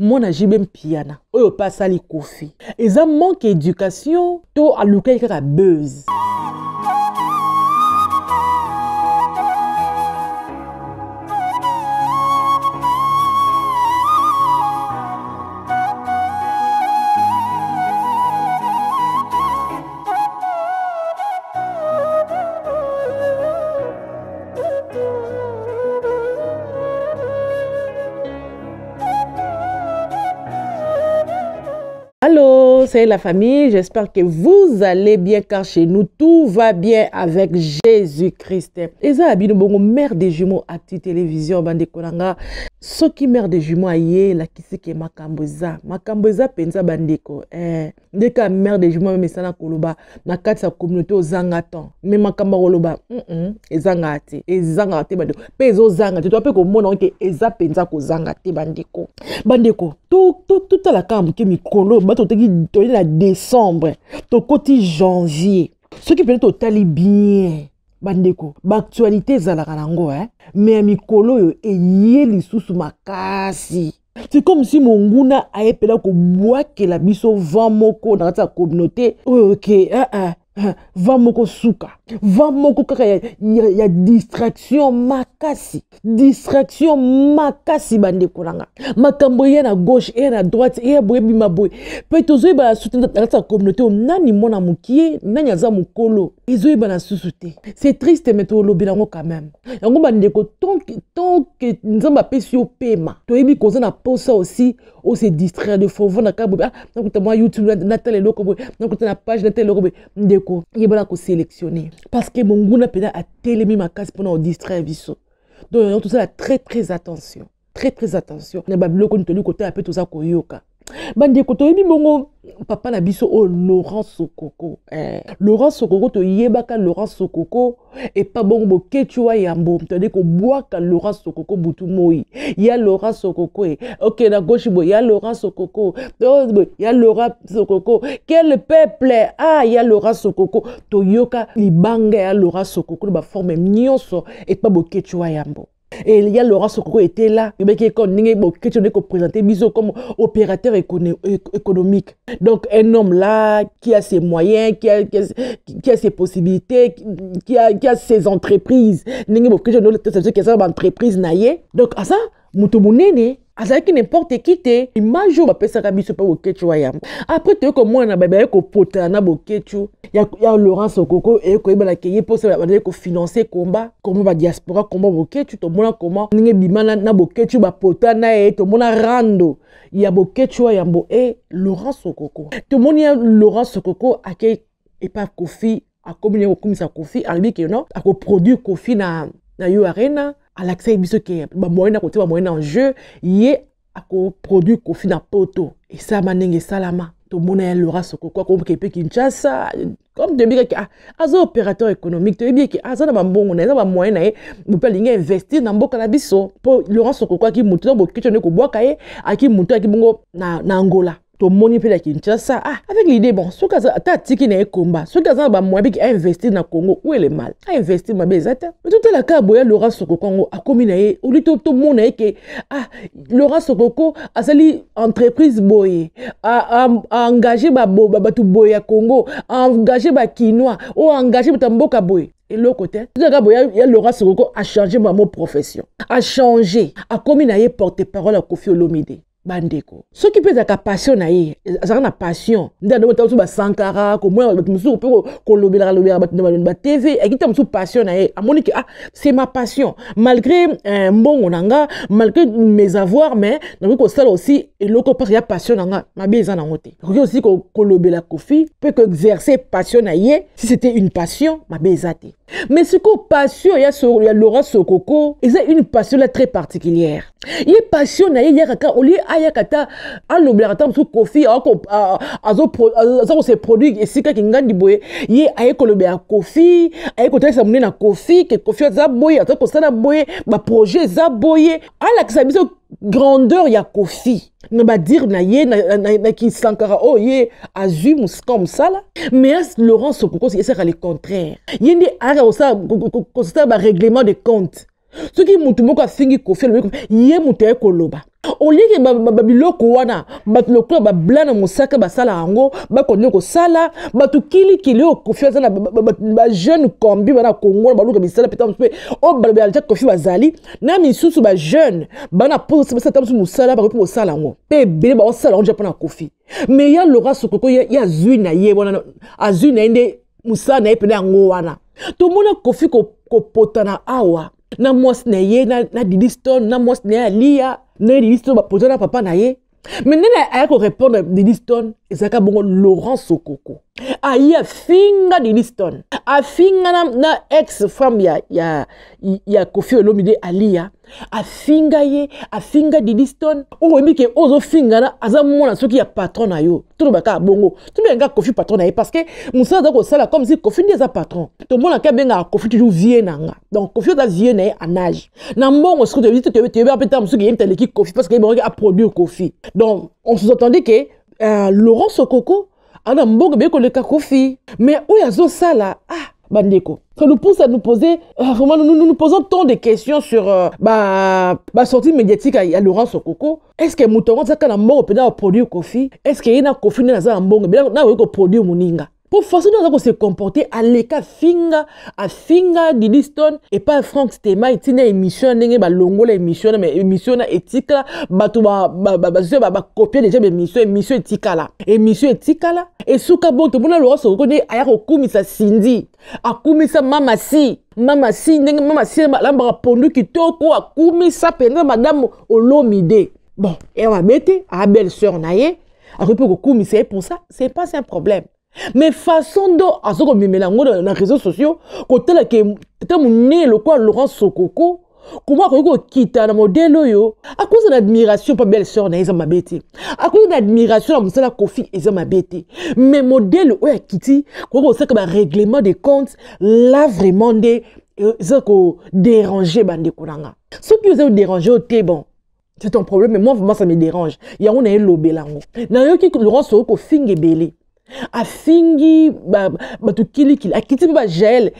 Mwana JB Mpiana oyo pe asali Koffi eza manque education to alukaki kaka buzz? Allô, c'est la famille. J'espère que vous allez bien car chez nous tout va bien avec Jésus-Christ. Eza bino bongo mère des jumeaux acti télévision bande kolanga. Soki mère des jumeaux aye la kisike makambo eza. Makambo eza penza bandeko. Eh nde kaka mère de jumeaux amesana koloba na kati ya communauté ozanga temps me makambo ya koloba ezangaka te, ezangaka te bandeko, mpe ezozanga te. Toa mpe komona oke eza mpenza kozanga te bandeko. Bandeko, totala kaka moke mikolo bato totaki, toyei na décembre, tokoti janvier. Soki mpenza totali bien bandeko, baactualité ezalaka nango eh? Me ya mikolo oyo eye lisusu makasi. C'est comme si monguna ayepela kobwakela biso vent moko na kati ya communauté oyo ke ah, ah, ah, vent moko suka, vent moko kaka ya distraction makasi, distraction makasi bandeko na nga. Makambo eya na gauche, eya na droite, eya boye, ebima boye, mpe tozoyebana susu na kati ya communauté oyo nani mwana mokie, nani aza mokolo, ezoyebana susu te. C'est triste, mais tolobela yango quand même. Yango bandeko, tant que Nzambe apesi yo pema, toyebi koza na posa aussi ose distraire de faux na kaka boye, ah, nakuta mwa YouTube, natala eloko boye, nakuta na page, natala eloko boye. Ndeko, yebana kosélectionner parce que monguna mpenza atelemi makasi mpona kodistraire biso. Donc yango tozala très très attention, très très attention na babiloko nini tolingi kotala mpe toza koyoka. Bandeko, toyebi bongo papa na biso oyo Laurent Sokoko, eh. Laurent Sokoko, toyebaka Laurent Sokoko epa bongo Boketshu wa Yambo, toyandi kobwaka Laurent Sokoko butu moi ya Laurent Sokoko e ok na gauche boye ya Laurent Sokoko, boye ya Laurent Sokoko, quel peuple, ah, ya Laurent Sokoko. Toyoka libanga ya Laurent Sokoko na baforme nyonso epa Boketshu wa Yambo. Et il y a Laurent Sokoko était là. Il y a comme ndenge Boketshu ndenge présenter biso comme opérateur économique. Donc un homme là qui a ses moyens, qui a ses possibilités, qui a ses entreprises. Ndenge Boketshu ndenge tesa qui a entreprise na ye. Donc à ça moto monene azalaki n'importe qui te. Image oyo bapesaka biso mpe Boketshu wa Yambo. Après toye komona baye kopotana na Boketshu ya Laurent Sokoko, eye koyebana ke ye mposa bazali kofinancer komba koma badiaspora, komba Boketshu. Tomona koma ndenge bima na Boketshu bapota na ye, tomona rando ya Boketshu wa Yambo e Laurent Sokoko. Tomoni ya Laurent Sokoko ake epa Kofi, akomi ndenge kokumisa Kofi, alobi ke non, akoproduire Kofi na yo arena. Alakisaki biso ke bamoyen na kotia bamoyen en jeu, ye akoproduire Kofi na Poto. Esalama ndenge esalama, tomona ya Laurent Sokoko akomoke mpe Kinshasa. Comme toyebi kaka ah, aza opérateur économique, toyebi eke aza na bambongo na ye, aza bamoyen na ye mpe alingi investir na mboka na biso. Mpo Laurent Sokoko aki motu na Boketshu nde kobwaka ye, aki motu aki bongo na Angola. Tomoni mpe na Kinshasa, ah, avec l'idée bon, soki ata atiki na ye komba, soki aza na bamoyen biki ainvestir na Congo, où est le mal? Ainvestir, mabe eza te. Me totala kaka boya Laurent Sokoko yango akomi na ye oli, tomona ye ke ah, Laurent Sokoko asali entreprise boye, aengage bato boye ya Congo, aengage bakinois oyo, aengage bato ya mboka boye, eloko te. Totala boya ya Laurent Sokoko, achange mamo profession, achange, akomi na ye porte parole ya Kofi Olomide. Bandeko, soki mpe ezalaka passion na ye, azalaka na passion nde andoko mosusu basankara komona bato mosusu mpe kolobelaka lobelaka bato na ba TV, ayaki ta mosusu passion na ye, amoni ke ah, c'est ma passion, malgré mbongo na nga, malgré mes avoirs, mais nakoki kosala aussi eloko parce ya passion na nga. Mabe eza nango te. Akoki aussi kolobela Kofi mpe koexercer passion na ye. Si c'était une passion, mabe eza te. Mais sikoyo passion ya Laurent Sokoko eza une passion là très particulière. Ye passion na ye yaka kaka olie ayaka ta alobelaka ta mosusu Kofi aza kose produire esika kingandi boye, ye aye kolobela Kofi, aye kotalisa monene na Kofi ke Kofi aza boye, aza kosala boye, baprojet eza boye, alakisa biso grandeur ya Kofi na badire na ye na kisankara oyo ye azwi mosika mosala. Mais Laurent Sokoko esalaka le contraire, ye nde ayaka kosala barèglement de compte. Soki motu moko afingi Kofi alobi, ye moto aye koloba. Olieke babiloko wana, bato lokola babla na mosaka basala yango, bakonde kosala bato kilikili. Oyo Kofi aza na bajeune kombi bana Kongo, baluka misala peta mosusu mpe oyo balobela deja Kofi, bazali na misusu bajeune bana mposa basala ta mosusu mosala, bakoki mpe kosala yango mpe ebele baosala yango deja mpona Kofi. Mais ya Laurent Sokoko, ye azwi na ye wana, azwi na ye nde mosala na ye mpena yango wana. Tomona Kofi kopotana awa na mwasi na ye na Didi Stone, na mwasi na ye Alia, na ye Didi Stone bapotana na papa na ye. Mais ndenge aya korépondre Didi Stone, ezalaka bongo. Laurent Sokoko aye afinga Didi Stone, afinga na ex femme ya Kofi Olomide, Alia, afinga ye, afinga Didi Stone. Oyo oyebi ke oyo ozofingana aza mwana soki ya patron na yo. Toloba kaka bongo, tobenga Kofi patron na ye, parce que mosala aza kosala comme si Kofi nde aza patron. Tomonaka abengaka Kofi toujours vieux na nga. Donc Kofi aza vieux na ye en âge, na mbongo. Soki toyebi, toyebi mpe ntango mosuki ye moto aleki Kofi, parce que yebakaki aproduire Kofi. Donc on sous-entendait que Laurent Sokoko ana mbongo ebeye koleka Kofi. Mais oyo azosala, ah bandeko, ça nous pousse à nous poser vraiment, nous nous posons tant de questions sur ba sortie médiatique ya Laurent Sokoko. Est-ce que moto yango azaka na mbongo mpenza aproduire Kofi? Est-ce que ye na Kofi nde naza na mbongo ebele nakoki koproduire moninga? Po façon nde aza kose comporter, aleka afinga, afinga Didi Stone epai Frank Stema, etina émission ndenge balongola émission na, mais émission na etikala, bato bazwi, bakopie déjà baémission, émission etikala, émission etikala. Esuka bongo, tomona Laurent Sokoko nde aya kokumisa Cindy, akumisa mama si, mama si, ndenge mama si alambaka pondu kitoko, akumisa mpenza madame Olomide. Bon, eya mabe te, aa belle sœur na ye, akoki mpe kokumisa ye. Pour ça, c'est pas un problème. Mais façon do aza komemela yango na réseaux sociaux, kotala ke tata monene lokola Laurent Sokoko, comment akoki kokita na modèle oyo? Akoza na admiration mpa belle sœur na ye, eza mabe te. Akoza na admiration na mosala Kofi, eza mabe te. Mais modèle oyo akiti koki kosaka barèglement de compte là, vraiment nde eza kodéranger, bandeko na nga. Soki oza kodéranger yo te, bon, c'est ton problème, mais moi vraiment ça me dérange. Yango na elobela yango. Nayoki Laurent Soko kofinga ebele, afingi bato kilikili, akiti mpe bajael.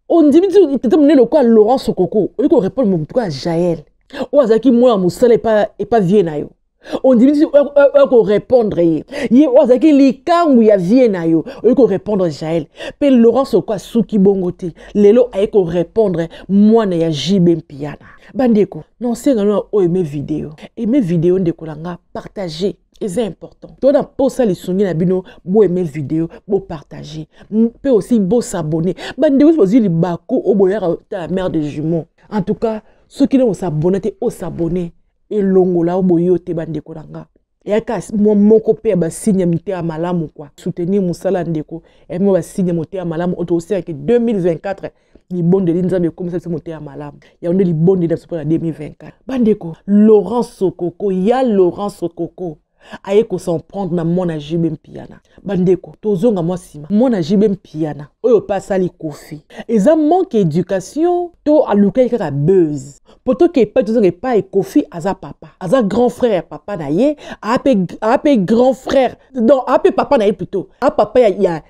Ondimi ti tata monene lokola Laurent Sokoko oyi korépondre motu ya Jael oyo azalaki mwana mosala epa vieux na yo? Ondimi ti oyo korépondre ye, ye oyo azalaki likangu ya vieux na yo, oyi korépondre Jael? Mpe Laurent Sokoko asuki bongo te, lelo aye korépondre mwana ya JB Mpiana. Bandeko, naosenga no oyo aime video, aime video, ndeko na nga, partage, eza important. To na posa lisungi na bino, boaime video, bopartage mpe aussi bosabonner. Bandeko nyonso bozwi libaku oyo boyaka tala Mère de Jumeau, en tout cas soki nde osabonner te, osabonner, elongola oyo boyo te. Bandeko na nga, eyaka mwa moko mpe ya basigne ya mitema malamu kwa soutenir mosala ya ndeko, ya mwa basigne ya motema malamu oyo tokosalaka 2024. Libondeli Nzambe ekomisa biso motema malamu, yango nde libondeli na biso mpona 2024. Bandeko, Laurent Sokoko, ya Laurent Sokoko aye kos'en prendre na mwana JB Mpiana. Bandeko, tozonga mwa nsima. Mwana JB Mpiana oyo mpe asali Kofi, eza manque éducation to alukaki kaka buzz? Po toke epai, tozonga epai Kofi aza papa, aza grand frère ya papa na ye, aa mpe grand frère, donc aa mpe papa na ye, plutôt aa papa ya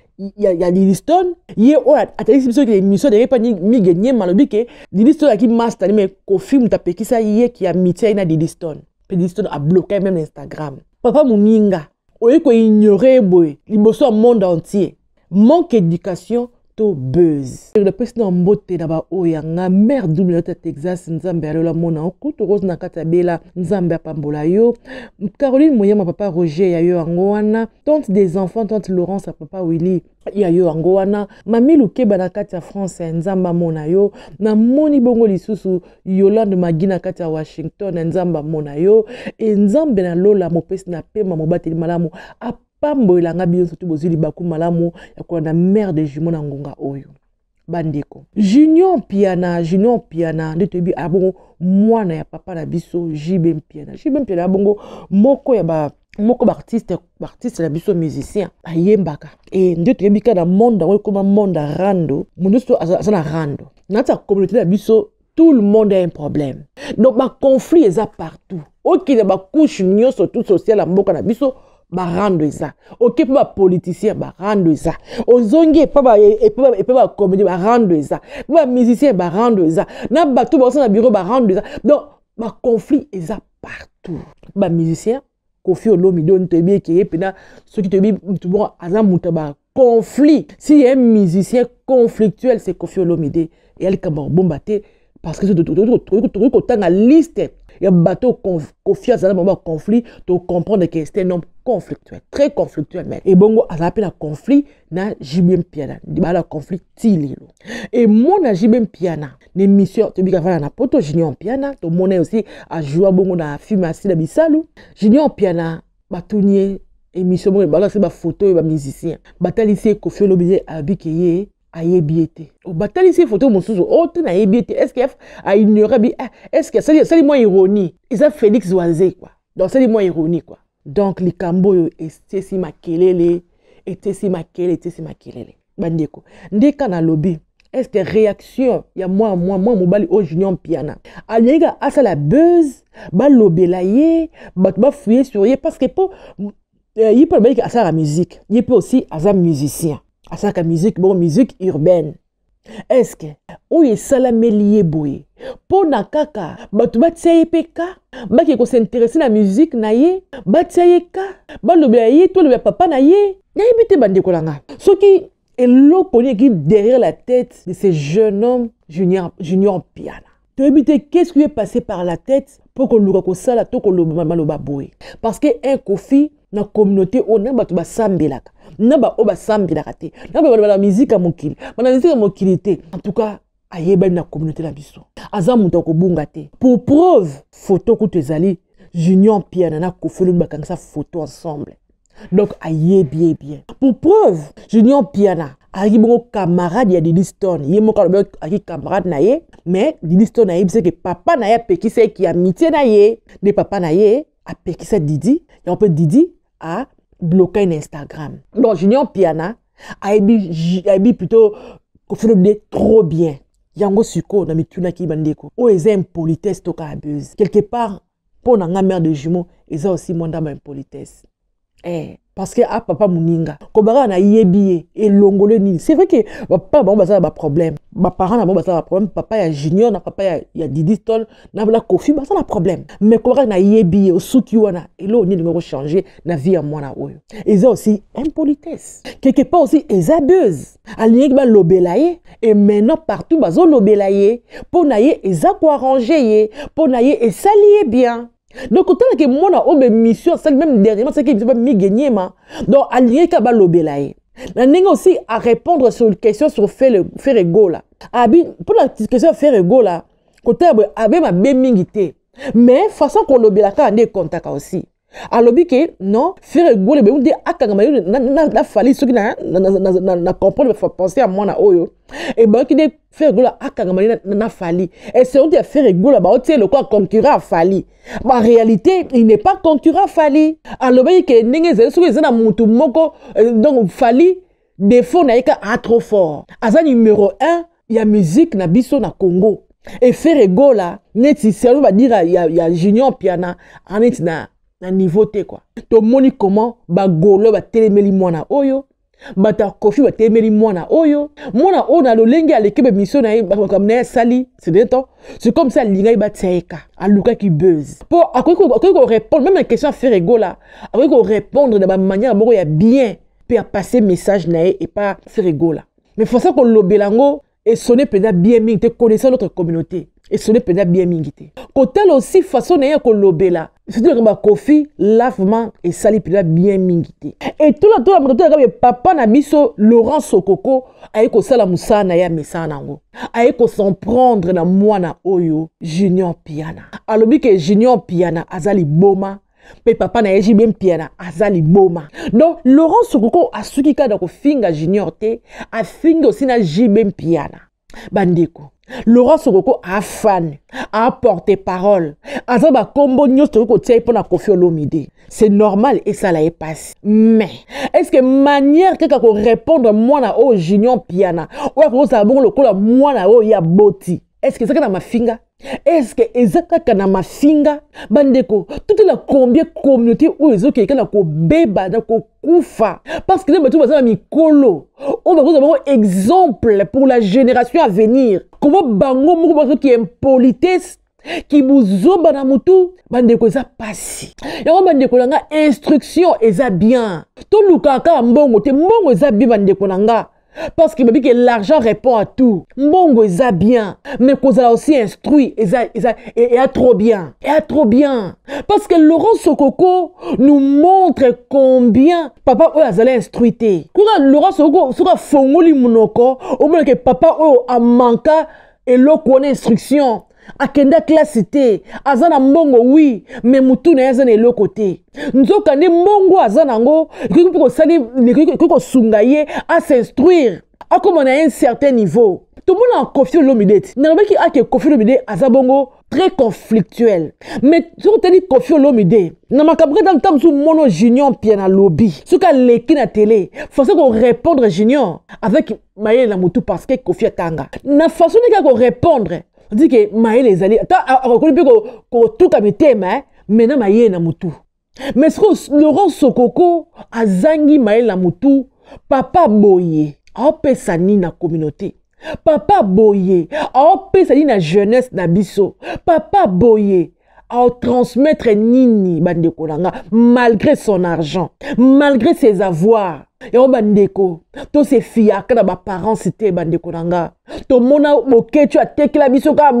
Didi Stone. Ye oyo atalisi biso émission ndenge epa Mige Nyema alobi ke Didi Stone azalaki master, mais Kofi moto apekisa ye ki amitié ye na Didi Stone, mpe Didi Stone abloqué même na Instagram. Papa moninga oye koignore ye boye liboso ya monde entier, manque éducation to buzz? Napesi na mbote na baoyo ya nga mare double ya Texas, Nzambe alola mona okutu Rose na kati ya bela, Nzambe apambola yo. Caroline Moyama, papa Roger ya yo yango wana, tante des enfants, tante Laurence ya papa Willy ya yo yango wana, mami Lukeba na kati ya France, Nzambe amona yo. Namoni bongo lisusu Yolande Magi na kati ya Washington, Nzambe amona yo. E Nzambe na lola, mopesi na pema, mobateli malamu, apambolelanga bino surtout bozwi libaku malamu ya kolanda Mare de Jumeau na ngonga oyo. Bandeko, Junior Mpiana, Junior Mpiana nde toyebi abongo mwana ya papa na biso JB Mpiana. JB Mpiana abongo moko ya ba moko baartiste na biso, musicien, ayembaka. E nde toyebi kaka na monde yango ekoma monde ya rando, moto nyonso aza na rando na kati ya communauté na biso. Tout le monde a un problème, donc baconflit eza partout, okende bacouche nyonso tout social ya mboka na biso. Barando eza oke mpe bapoliticien, barando eza. Ozongi epa bacomédien, barando eza. Mpe bamusicien, barando eza. Na bato baosala na bureau, barando eza. Donc baconflit eza partout. Bamusicien, Kofi Olomide oyo toyebi eke ye mpena, soki toyebi mutu moko aza moto ya baconflit, si ye musicien conflictuel, c'est Kofi Olomide. Eya likambo ya kobomba te, parce que tokoki kotanga liste ya bato Kofi azala bango baconflit, tocomprendre que c'est un homme conflictuel, très conflictuel même. Ebongo azala mpe na conflit na JB Mpiana, bala conflit ti lelo. Emona JB Mpiana na émission, toyebi avanda na Poto. Junior Mpiana, tomona ye aussi ajoua bongo na film Asila Bisalu. Junior Mpiana, batuni ye émission bongo, balasi bafoto oyo bamusicien, batalisi ye Kofi Olomide, abiki ye ayebi ye te. Batalisi ye foto mosusu oyo te, nayebi ye te. Est ce que aignore bi? Est ce que asali mwa ironie? Eza Félix Waze quoi, donc asali mwa ironie quoi. Donc likambo oyo etiesi makelele, etiesi makelele, etiesi makelele, bandeko. Nde ka nalobi, est ce que réaction ya mwa mobali oyo Junior Mpiana, alingi asala buzz, balobela ye, bato bafouye sur ye, parce que mpo ye mpe alobaki asalaka musique, ye mpe aussi aza musicien, asalaka musique bongo, musique urbaine. Est ce que oyo esalameli ye boye mpo na kaka bato batia ye mpe ka bakee kos'intéresser na musique na ye, batia ye ka balobela ye, to alobela papa na ye? Nayebi te, bandeko na nga, soki eloko nini eki derrière la tête de ce jeune homme Junior Mpiana. Toyebi te qu'est-ce qui est passé par la tête mpo koluka kosala to koloba maloba boye, parce que un Kofi na communauté oyo, na bato basambelaka, na baoyo basambelaka te, na bato bana musique ya mokili, bana musique ya mokili te, en tout cas ayebani na communauté na biso, aza moto ya kobunga te. Pour preuve, photo kutu ezali, Junior Mpiana na Kofi Olobi bakangisa photo ensemble, donc ayebi ye bien. Pour preuve, Junior Mpiana azalaki bongo camarade ya Didi Stone. Ye moko alobi azalaki camarade na ye, mais Didi Stone ayebisaki papa na ye apekisa eki amitié na ye. Nde papa na ye apekisa Didi yango, mpe Didi abloka na Instagram. Donc Junior Mpiana ayebi plutôt Kofi Olomide trop bien. Yango sikoyo na mitunaki, bandeko, oyo eza impolitesse to kaka buzz? Quelque part, mpo na nga mère de jumeau, eza aussi mwa ndambo ya impolitesse, parce que a papa moninga kobaka nayebi ye, elongolo nini? C'est vrai que bapapa bango baza na baproblème, baparent na bango baza na baproblème, papa ya Junior na papa ya Didi Stone na Kofi baza na problème, mais kobaka nayebi ye, osuki wana, eloko nini elingi kochange na vie ya mwana oyo? Eza aussi impolitesse quelque part, aussi eza buzz, alingaki balobela ye. Et maintenant partout bazolobela ye, mpo na ye eza koarrange ye, mpo na ye esali ye bien. Donc otalaki mwana oyo baémission asali, même dernièrement asalaki émission bamige niema, donc alingaki kaka balobela ye na ndenge aussi à répondre sur une question sur Ferre Gola. Abi mpona question ya Ferre Gola, kotala boye abe mabe mingi te, mais façon kolobela kaka nde ekontaka. Aussi alobi ke non, Ferre Gola ebongi nde akangama ye na Fally. Soki na comprendre pensée ya mwana oyo, ebongi nde Ferre Gola akangama ye na Fally. Esengo te ya Ferre Gola baotie lokola concurrent ya Fally. En réalité, il n'est pas concurrent Fally. Alobaki ke ndenge ezali, soki eza na mutu moko, donc Fally, défaut na ye ka a trop fort, aza numéro 1 ya musique na biso na Congo. E Ferre Gola, neti selon badira ya Junior Mpiana, aneti na niveau te quoi. Tomoni comment bagolo batelemeli mwana oyo, bato ya Kofi batelemeli mwana oyo. Mwana oyo na lolenge aleki baémission na ye, makambo na ye asali, c'est bien temps, c'est comme ça alingaki batia ye ka, alukaki buzz mpo akoki korépondre même na question ya Ferre Gola, akoki korépondre na bamanière moko ya bien mpe apase message na ye epa Ferre Gola. Mais façon kolobela yango esone mpenza bien mingi te. Connaissant notre communauté, esone mpenza bien mingi te. Kotala aussi façon na ye ya kolobela, surtout makambo ya Kofi, lavement esali mpenza bien mingi te. Etola tola moto toyaka papa na biso Laurent Sokoko aye kosala mosala na ye, amesana nango, aye kos'en prendre na mwana oyo Junior Mpiana. Alobi ke Junior Mpiana aza liboma, mpe papa na ye JB Mpiana aza liboma. Donc Laurent Sokoko asuki kaka na kofinga Junior te, afingi aussi na JB Mpiana. Bandeko, Laurent Sokoko afan aporte parole, aza bakombo nyonso tokoki kotia ye mpo na Kofi Olomide, c'est normal esala ye pasi. Mais est ce que manière kaka korépondre mwana oyo Junior Mpiana oyo akozala bongo lokola mwana oyo ya boti? Est-ce eza kaka na mafinga? Est-ce eza kaka na mafinga? Bandeko, totala combien communauté oyo ezokende na kobeba, na kokufa, parce que nde bato baza na mikolo oyo bakozwa bango exemple pour la génération à venir. Comment bango moko bazoki impolitesse kibuzoba na mutu? Bandeko, eza pasi. Yango, bandeko na nga, instruction eza bien. Tolukaka kaka mbongo te. Mbongo eza bien, bandeko na nga, parce que babi que l'argent répond à tout. Mbongo eza bien, mais kozala aussi instruit eza, eza, eza trop bien, eza trop bien, parce que Laurent Sokoko nous montre combien papa oyo azali instruit te. Kuka Laurent Sokoko, soki afongoli monoko, omonake papa oyo amanka eloko wana, instruction. Akenda classe te. Aza na mbongo, oui, mais mutu na ye aza na eloko te. Nzoka nde mbongo aza nango ekoki mpe kosali, ekoki kosunga ye as'instruire, akóma na un certain niveau. Tomona Koffi Olomide ti nalobaki ake Koffi Olomide aza bongo très conflictuel, mais soki otali Koffi Olomide na makambo kaka ntango mosusu mono Junior Mpia na lobi, soki aleki na télé, façon korépondre Junior avec mayele na motu, parce que Koffi atanga na façon ndenge ya korépondre, dit ke mayele ezali, ata akokoli mpe kotuka mitema, mais na mayele na motu. Mais sikoyo Laurent Sokoko azangi mayele na motu. Papa boye aopesa nini na communauté? Papa boye aopesa nini na jeunesse na biso? Papa boye aotransmettre nini, bandeko na nga, malgré son argent, malgré ses avoirs? Yango, bandeko, tose fiaka na baparence te. Bandeko na nga, tomona Boketshu atekela biso kaka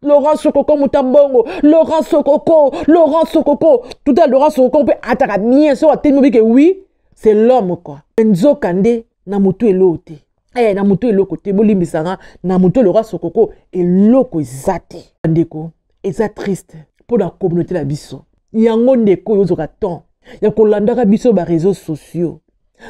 Laurent Sokoko, moto mbongo, Laurent Sokoko, Laurent Sokoko. Tuta Laurent Sokoko mpe ataka bien so atemi obike, oui, c'est l'homme quoi. Nzoka nde na motu eloko te, na motu eloko te. Bolimbisanga, na motu Laurent Sokoko eloko eza te. Bandeko, eza triste mpo na communauté na biso. Yango, ndeko oyo ozwaka temps ya kolandaka biso baréseaux sociaux,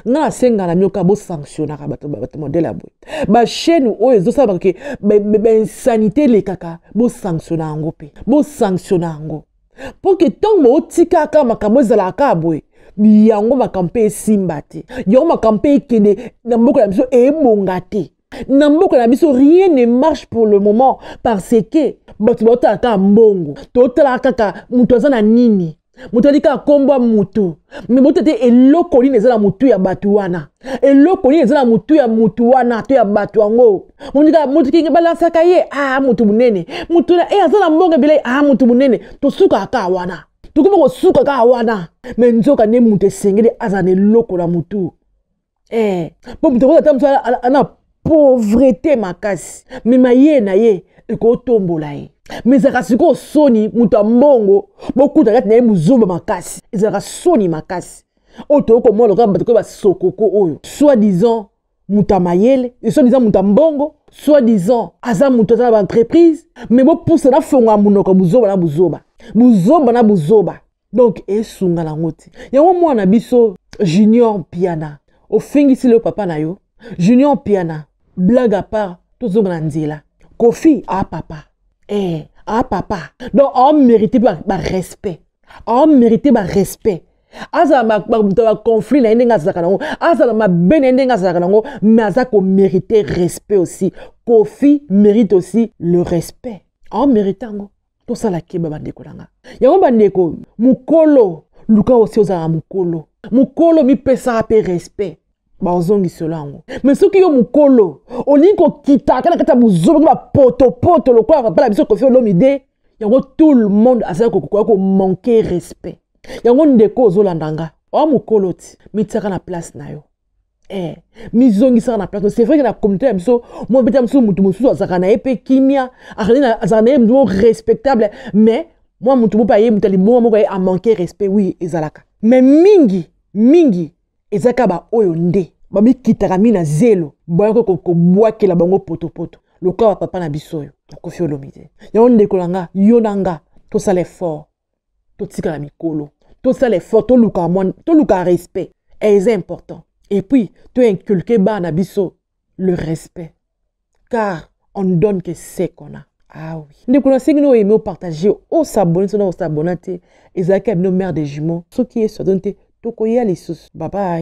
nga asenga na mioka bosanctionnaka bato, bato modèle ya boye, bachaîne oyo ezosala ke bainsanité elekaka, bosanctionna yango mpe bosanctionna yango, mpo ke ntango bootikaka makambo ezalaka kaka boye, yango makambo mpe esimba te, yango makambo mpe ekende na mboka na biso ebonga te. Na mboka na biso, rien ne marche pour le moment, parce que bato baotala kaka mbongo, totalaka kaka moto aza na nini, moto ali kaka nkombo ya motu, mais bota te eloko nini eza na motu ya bato wana, eloko nini eza na motu ya motu wana to ya bato yango. Motu kinge balansaka ye, a motu monene, motu e aza na mbongo ebele, a motu monene. Tosukaka kaka wana, tokomi kosuka kaka wana. Mais nzoka nde moto esengeli azala na eloko na motu, mpo moto akoza ata mosu ana pauvreté makasi, mais mayele na ye ekotombola ye. Mais ezalaka sikoyo soni, moto ya mbongo bokuta kati na ye buzoba makasi, ezalaka soni makasi. Oyo toyei komona lokola bato koyo basokoko oyo, soit disant moto ya mayele, soit disant moto ya mbongo, soit disant aza moto aza na baentreprise, mais bopusa na fongo ya monoko, buzoba na buzoba, buzoba na buzoba. Donc esunga nango te. Yango, mwana biso Junior Mpiana, ofingisi leo papa na yo. Junior Mpiana, blague à part, tozonga na nzela. Koffi a papa, a papa, donc aomérite barespect, aomérite barespect. Azala moto ya baconflit na ye ndenge azalaka nango, azala mabe na ye ndenge azalaka nango, mais aza komérite respect aussi. Koffi mérite aussi le respect, aomérite yango. Tosala keba, bandeko na nga. Yango, bandeko, mokolo luka osi ozala mokolo, mokolo mipesaka mpe respect, bazongiselo yango. Mais soki yo mokolo olingi kokitaka na kati ya bozoba, bapotopoto lokola papa na biso Koffi Olomide, yango tout le monde azali kokoka komanquer respect. Yango, ndeko ozolanda nga, oya mokolo ti mitiaka na place na yo, mizongisaka na place. C'est vrai que na communauté ya biso, mwa beta mosusu, motu mosusu azalaka na ye mpe kimia, azalaka na ye motu moko respectable, mais mwa motu moko mpe aye, moto ya libongo moko aye amanquer respect, oui, ezalaka. Mais mingi mingi eza kaka baoyo nde bamikitaka mi na zelo, boyaki kobwakela bango potopoto lokola bapapa na biso oyo Koffi Olomide. Yango, ndeko na nga, yo na nga, tosala effort, totikala mikolo, tosala effort, toluka mwa, toluka respect, eza important. Et puis toinculque bana na biso le respect, car on ne donne que ce qu'on a. Ah oui, ndeko, nasengi no oaime, opartage, osabonner so na osabonner te. Ezalaki ya bino, mère de jumeaux. Soki Yesu azoni te, tokoya lisusu. Bye bye.